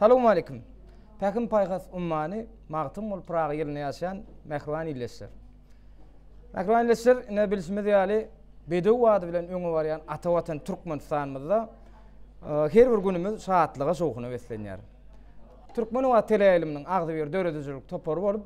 Salowmaleýkim! Pähim-paýhas ummany Magtymguly Pyragy ýylynda ýaşaýan mähriban ildeşler! Mähriban ildeşler, ine bilşimiz ýaly, bedew ady bilen öňe barýan ata Watan Türkmenistanymyzda her bir günümiz şatlyga, şowhuna beslenýär. Türkmen owazy teleýaýlymynyň agzybir döredijilik topary bolup,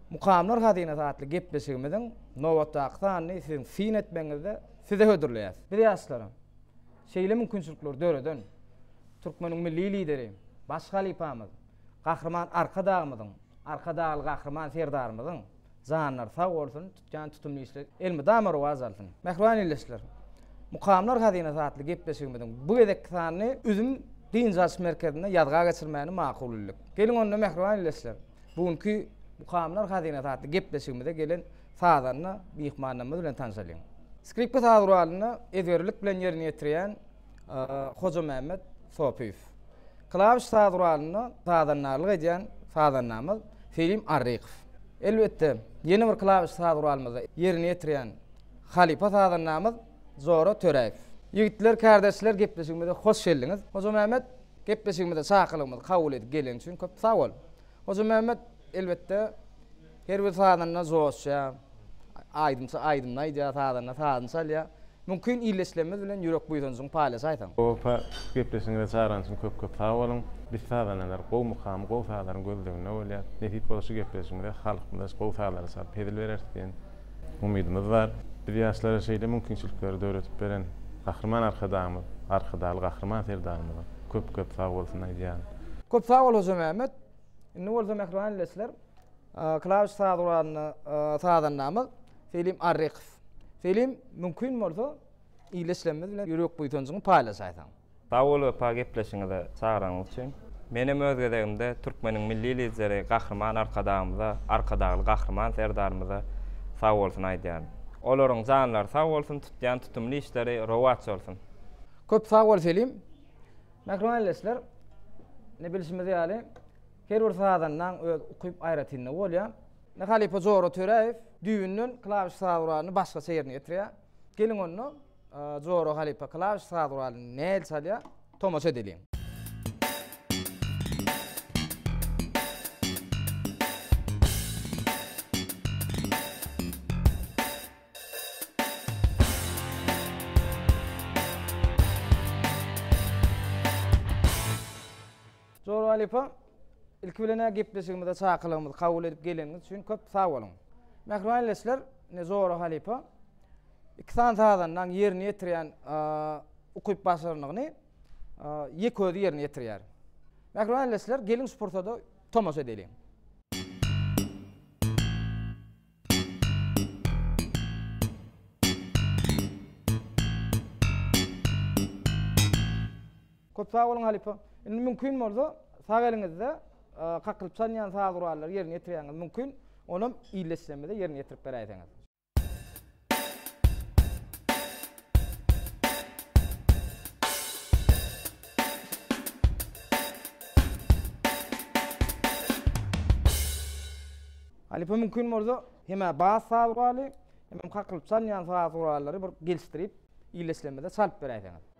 Mukamlar hazynasy atly gepleşigimiziň nobatdaky sanyny siziň syn etmegiňizde size hödürleýäris. Biz ýaşlara şeýle mümkinçilikleri döreden türkmeniň Milli Lideri, baş halypamyz Gahryman Arkadagymyzyň, Arkadagly Gahryman Serdarymyzyň janlary sag bolsun, tutýan tutumly işleri elmydama rowaç alsyn. Mähriban ildeşler! Mukamlar hazynasy atly gepleşigimiziň bu gezekki sanyny Üzüm dynç alyş merkezinde ýazga geçirmäni makul bildik. Geliň onda mähriban ildeşler, bu günki Mukamlar hazynasy atly gepleşigimize gelen sazanda myhmanlarymyz bilen tanşalyň. Skripka saz guralynda ezberlik bilen ýerine ýetirýän Hojamämmet Sopyýew. Klawiş saz guralynda sazandarlyk edýän sazandamyz Selim Arrykow. Elbetde, ýene bir klawiş saz guralymyzda ýerine ýetirýän halypa sazandamyz Jora Töräýew. Ýigitler, kärdeşler gepleşigimize hoş geldiňiz. Hojamämmet, gepleşigimize çakylygymyzy kabul edip geleniň üçin köp sag bol. Hojamämmet, elbetde, her bir sazanda joşýar, aýdymçy aýdymyny aýdýar, sazanda sazyny çalýar. Mümkin ildeşlerimiz bilen ýürek buýsanjyňy paýlaşaýsaň. Opa, gepleşigiňize çagyran üçin köp köp sag boluň. Biz sazandalar gowy mukamy, gowy sazlaryň gözleginde bolýas. Nesip bolsa şu gepleşigimize halkymyza gowy sazlary çalyp hezil bereris diýen umydymyz bar. Biz ýaşlara şeýle mümkinçilikleri döredip beren Gahryman Arkadagymyz, Arkadagly Gahryman Serdarymyza köp köp sag bolsun aýdýaryn. Köp sag bol Hojamämmet. Indi bolsa mähriban ildeşler, klawiş saz guralynda sazandamyz Selim Arrykow. Selim, mümkin bolsa, ildeşlerimiz bilen ýürek buýsanjyňy paýlaşaýsaň. Sag bol Wepa gepleşigiňize çagyranyňyz üçin. Menem öz gezegimde türkmeniň Milli Lideri Gahryman Arkadagymyza, Arkadagly Gahryman Serdarymyza sag bolsun aýdýaryn. Olaryň janlary sag bolsun, tutýan tutumly işleri rowaç bolsun. Köp sag bol Selim. Mähriban ildeşler, ine bilşimiz ýaly, her bir sazandaň öz ukyp aýratynlygy bolýar. Ine halypa Jora Töräýew düýbünden klawiş saz guralyny başgaça ýerine ýetirýär. Geliň onda Jora halypa klawiş saz guralyny nähili çalýar, tomaşa edeliň. Jora halypa, ilki bilen-ä gepleşigimize çakylygymyzy kabul edip geleniňiz üçin köp sag boluň. Mähriban ildeşler, ine Jora halypa iki sany sazandaň ýerine ýetirýän ukyp-başarnygyny ýeke özi ýerine ýetirýär. Mähriban ildeşler, geliň şu pursada tomaşa edeliň. Köp sag boluň halypa. Indi mümkin bolsa sag eliňizde kakylyp çalynýan saz gurallary ýerine ýetirýäňiz mümkin. Onam ildeşlerimize ýerine ýetirip beräýseňiz. Halypa mümkin bolsa hem-ä bas saz guraly, hemem kakylyp çalynýan saz gurallary bir gelişdirip ildeşlerimize çalyp beräýseňiz.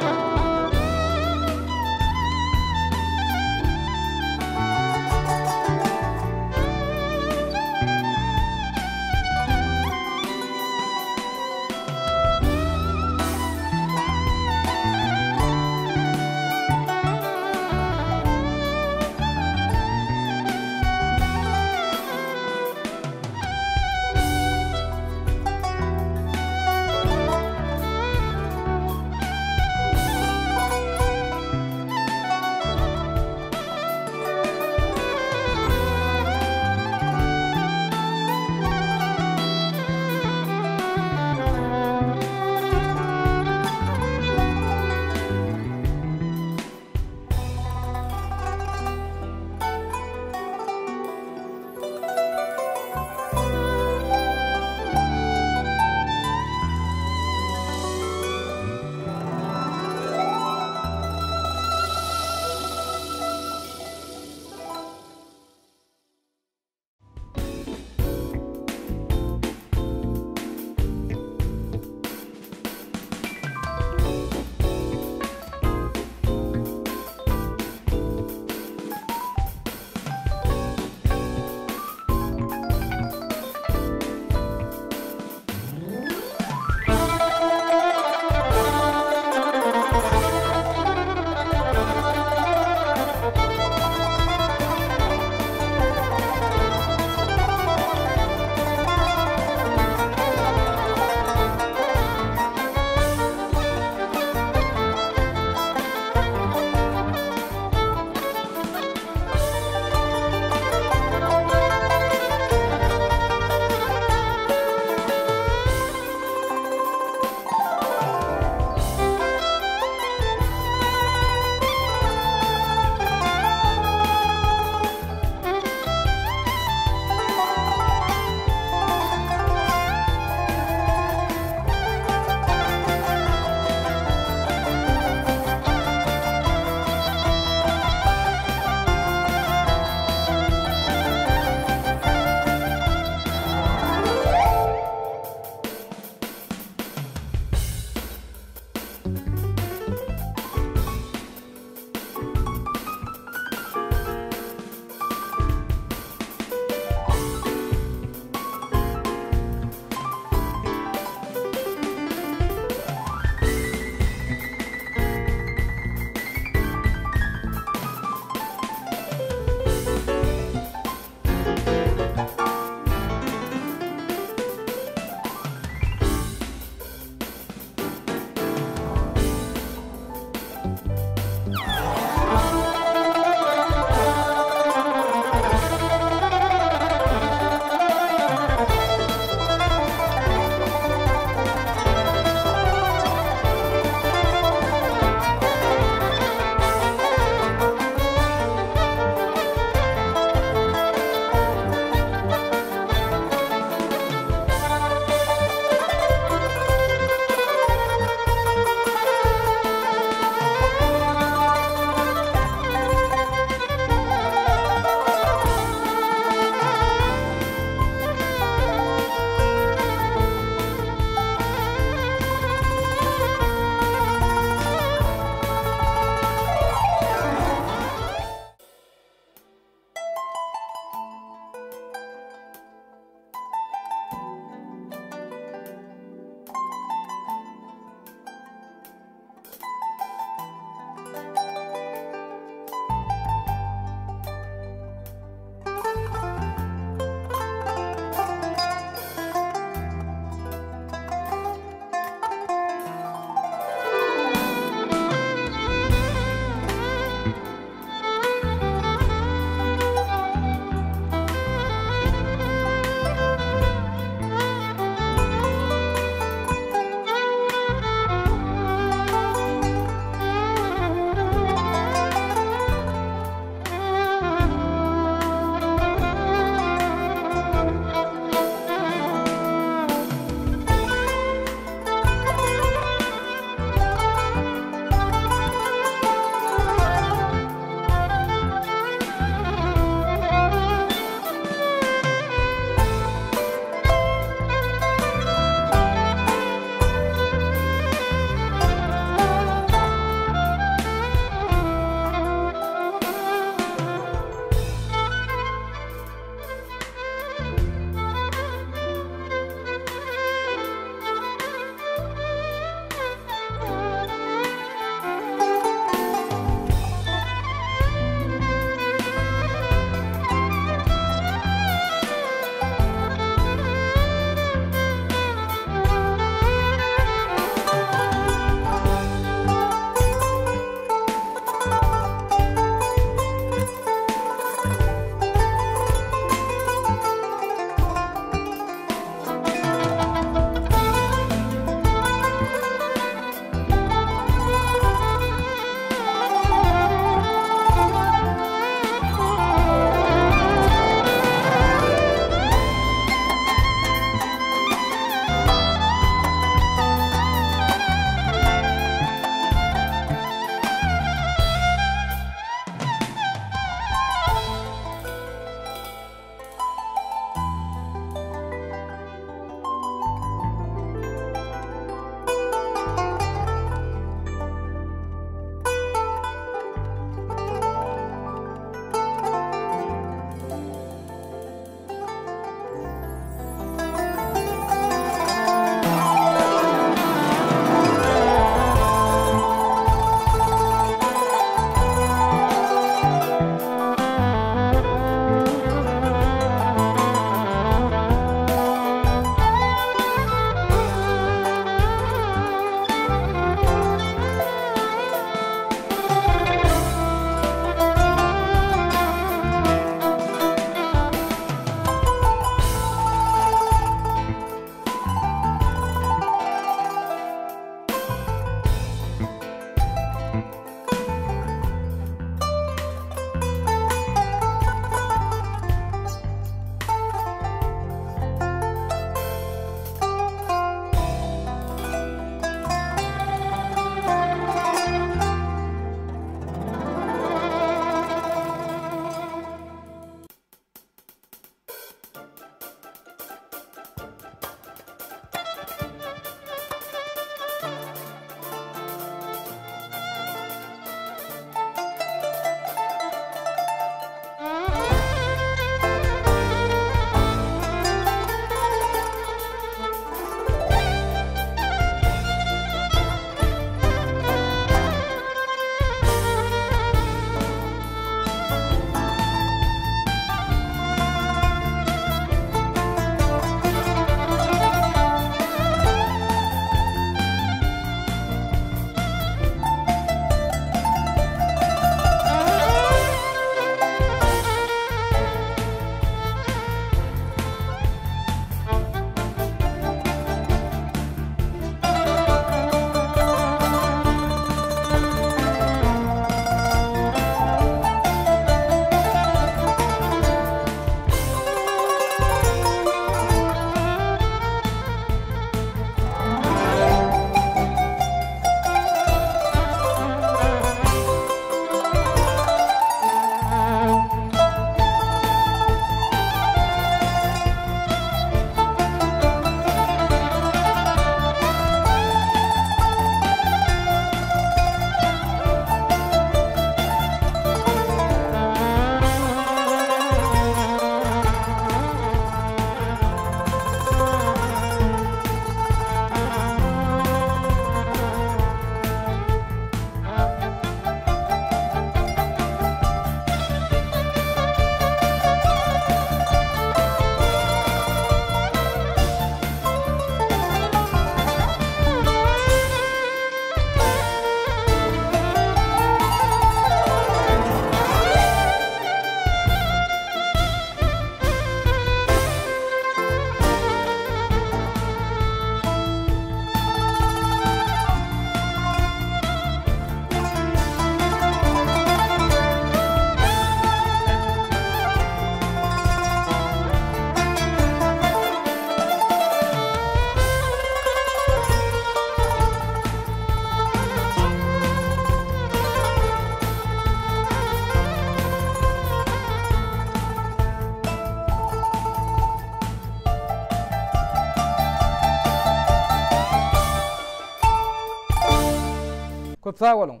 Köp sag boluň.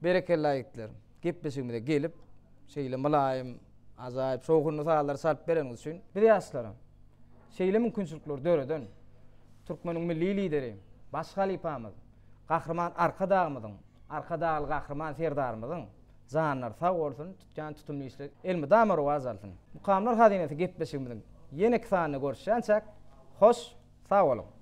Berekella ýigitler. Gepleşigimize gelip, şeýle mylaýym, ajaýyp, şowhunly sazlary çalyp bereniňiz üçin biz ýaşlara şeýle mümkinçilikleri döreden türkmeniň milli Lideri, baş halypamyz Gahryman Arkadagymyzyň, Arkadagly Gahryman Serdarymyzyň janlary sag bolsun, tutýan tutumly işleri elmydama rowaç alsyn. Mukamlar hazynasy gepleşigimiziň ýeneki sanynda görüşýänçäk, hoş sag boluň!